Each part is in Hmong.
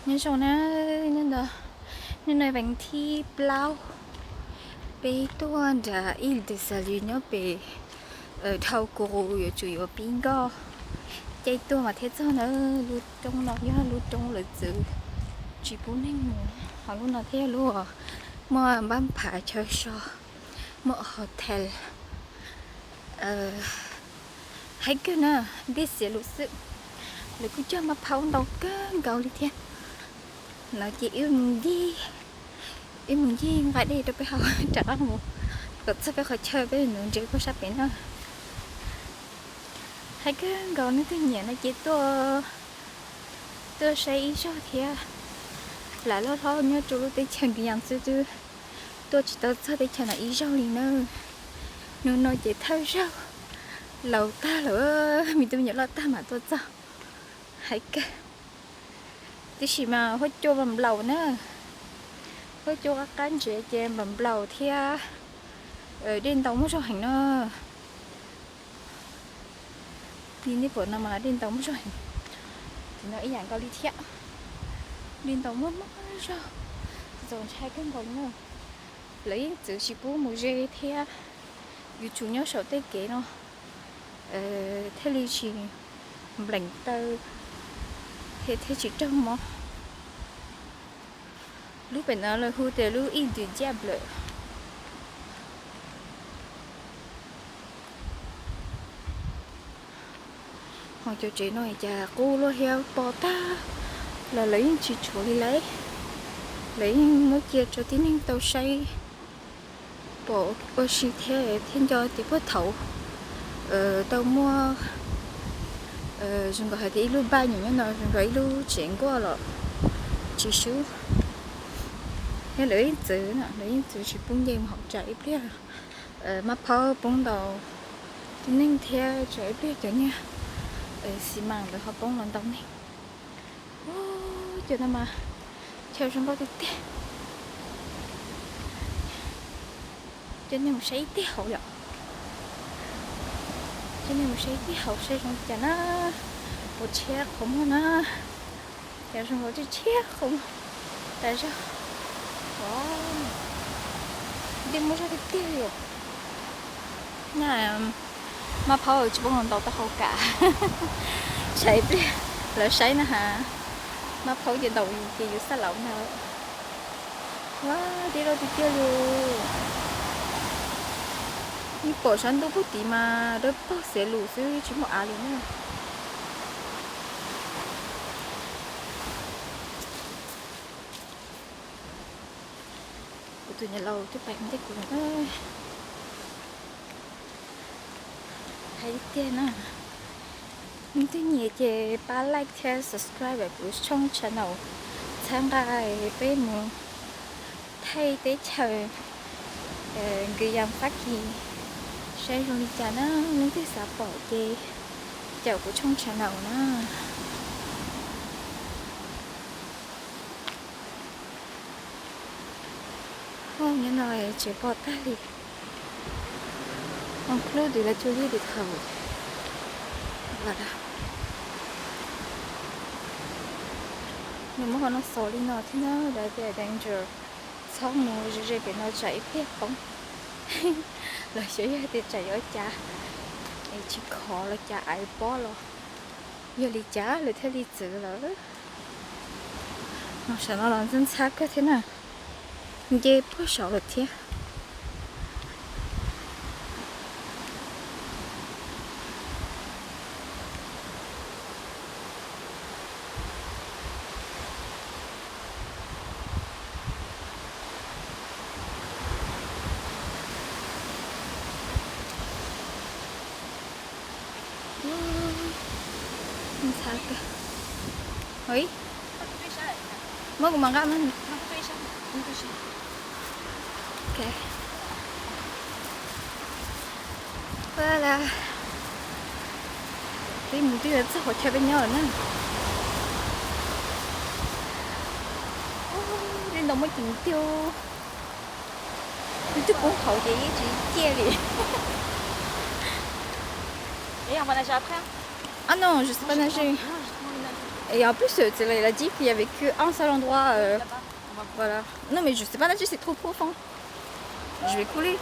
Nyob zoo na, hnub no, hnub no vas thib plaub, peb tuaj nram Île de Salut nyob pem dhau Kourou yuav tsum yuav pib nkoj. Caij tuaj mas thiaj txog na. Lub roob no yog lub roob lawv txwv tsis pub neeg mus, ho lub no thiaj yog lub muaj npab phav chaw so, muaj hotel. Haib kawg na, dej xiav lus xwb. Lawv kuj cog maj phaub ntau kawg nkaus li thiab. No ces wb mus ncig, wb mus ncig nqa dej rau peb haus rov qab mus kom txog peb qhov chaw peb mus ntses puag sab pem na. Haib kawg nkaus, leej twg nyiam no ces tuaj, tuaj saib ib zaug thiab. Lam loj hlob nyob rau lub teb chaws Guyane xwb twb tuaj tsis tau txog teb chaws no ib zaug li na. Hnub no ces thawj zaug, laus tag lawm, me tub me nyuam loj tag mam tuaj txog. Haib kawg. Tiam sis mas huab cua nplaum na, huab cua qab qab ntsev ces nplaum nplaum thiab. Dej ntau muaj zog heev na. Li nej pom no mas dej ntau muaj zog heev. Tim no ib yam nkaus li thiab, dej ntau muaj muaj zog, txaus ntshai kawg nkaus li na. Lawv yeej txwv tsis pub mus ze thiab, yuav tsum nyob saum tej kev no thiaj li tsis npleem taw, thiaj tsis raug mob. Lub pem no lawv hu tias lub Île du Diable. Ho cov tsev no cas qub luaj thiab, pom tag los lawv yeej tsis tshuav li lauj. Lawv yeej muab cia rau tib neeg tau saib pom ua si thiab, thiab nco tias puag thaum tau muaj, zoo nkaus hais tias ib lub npaj nyuam nyob no, zoo nkaus ib lub tsev nkuaj los tsis swb. Thiab lawv yeej txwv, lawv yeej txwv tsis pub nce mus hauv tsam ib pliag maj phaub poob ntau tib neeg thiab tsam ib pliag cov niag xi mas ntawd ho poob los ntau neeg. Cov no mas chaw zoo nkauj tiag tiag. Coj nej mus saib ib teg hauv yom. Coj nej mus saib ib teg hauv saib zoo li cas na. Puas tshiab qhov muag na. Yog zoo nkaus tshiab tshiab qhov muag tas zog. Ua, dej muaj zog tiag tiag li os. Na, maj phaub tsis poob los ntau tau hau kam. Saib pliag lawv saib na has. Maj phaub ces ntaus yus ces yus xab laus ntag. Ua, dej loj tiag tiag li. Yeej pom sab ntuj puag tid mas dawb paug xiav lus xwb tsis muaj av li na. Kuv tus niam laus twb pais ua ntej kuv lawm. Hais tiag na, leej twg nyiam ces pab like thiab subscribe kuv tshooj channel, txhawb nqa peb mus thaij teb chaws Guyane Fab Kis saib zoo li cas na. Leej twg xav pom ces caum kuv tshooj channel na. Nyob no tsev pom tag li. Ua club twb lawv cua li twb thaum nws muab qhov no xaus li no thiab na, lawv tias danger, txhob mus ze ze pem no tsam ib pliag poob. Los xyov yog tias tsam yuav cas es tsis khov los cas ais pob los yog li cas lawv thiaj li txwv lawm. No saum no los ntxhab ntxhab kawg thiab na, nce puag saud lawm thiab. Ntxhab kawg. Ui, muab kuv mam nqa. Peb mus twb yuav txog qhov chaw peb nyob lawm na. Dej ntau muaj ceem tiag. Twb poob hauv ces yeej tsis ciaj li. Ah non, je sais pas nager. Et en plus, euh, tu sais, la, la Jeep, il y avait que un seul endroit. Euh, voilà. Non, mais je sais pas nager, c'est trop profond. Je vais couler.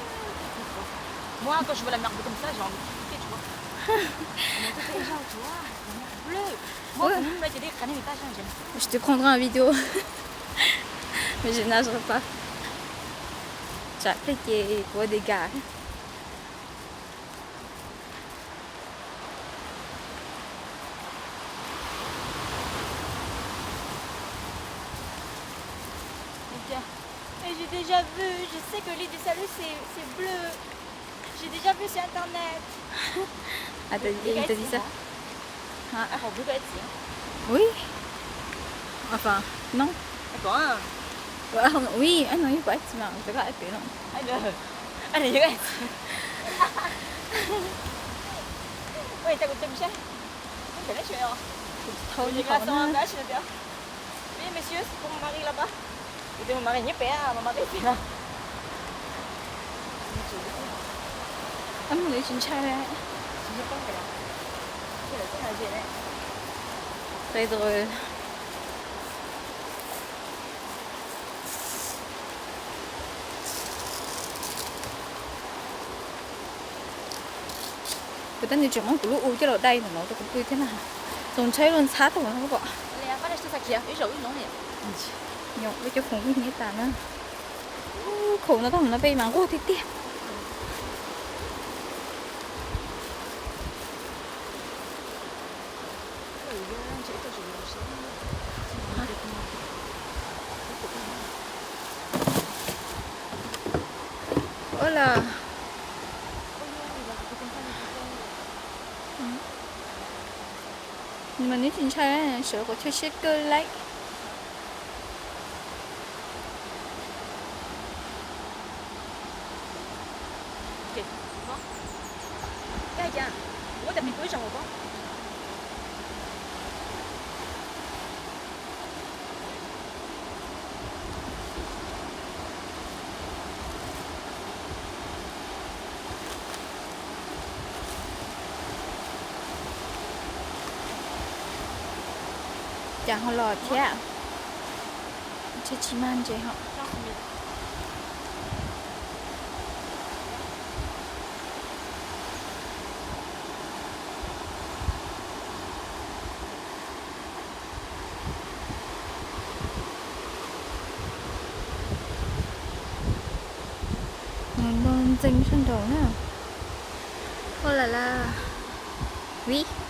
Moi, quand je vois la mer bleue comme ça, j'ai envie de flipper, tu vois. Comment t'es déjà, tu vois, la mer bleue. Moi, ouais. Pour nous, là, il y a des crânes, mais pas ça, j'aime. Je te prendrai en vidéo. Mais je nagerai pas. Tsam pliag ces kuv ua dej gam. J'ai déjà vu, je sais que l'île du Salut, c'est, c'est bleu. J'ai déjà vu sur Internet. Ah, t'as dit, t'as dit ça ? Ah, oui. Enfin, non. Ah, oui, ah non, il faut être humain, je vais pas être humain. Thaum no. Oui, monsieur, c'est pour mon mari là-bas. Ua tes mus mari nyob pem, mus mari pem no. Ab, mus li tsis ntshai. Très drôle. Kuv tab nws tseem muab kuv lub u coj los dai ntawm no rau kuv pw thiab na. Txaus ntshai luaj, ntxhab tau no koj pom. Nyob ua cov khoom kuj hnyiab tas na. Khoom no tau no peb mas nquag tiag tiag. Hola. Nws mas nws tsis ntshai, sawv quav chaw siab kawg lawm. Cas ho los thiab? Ntshe tsis mag ntses hos. Nws no ntxeev sab nraud na. Hola la. Vib.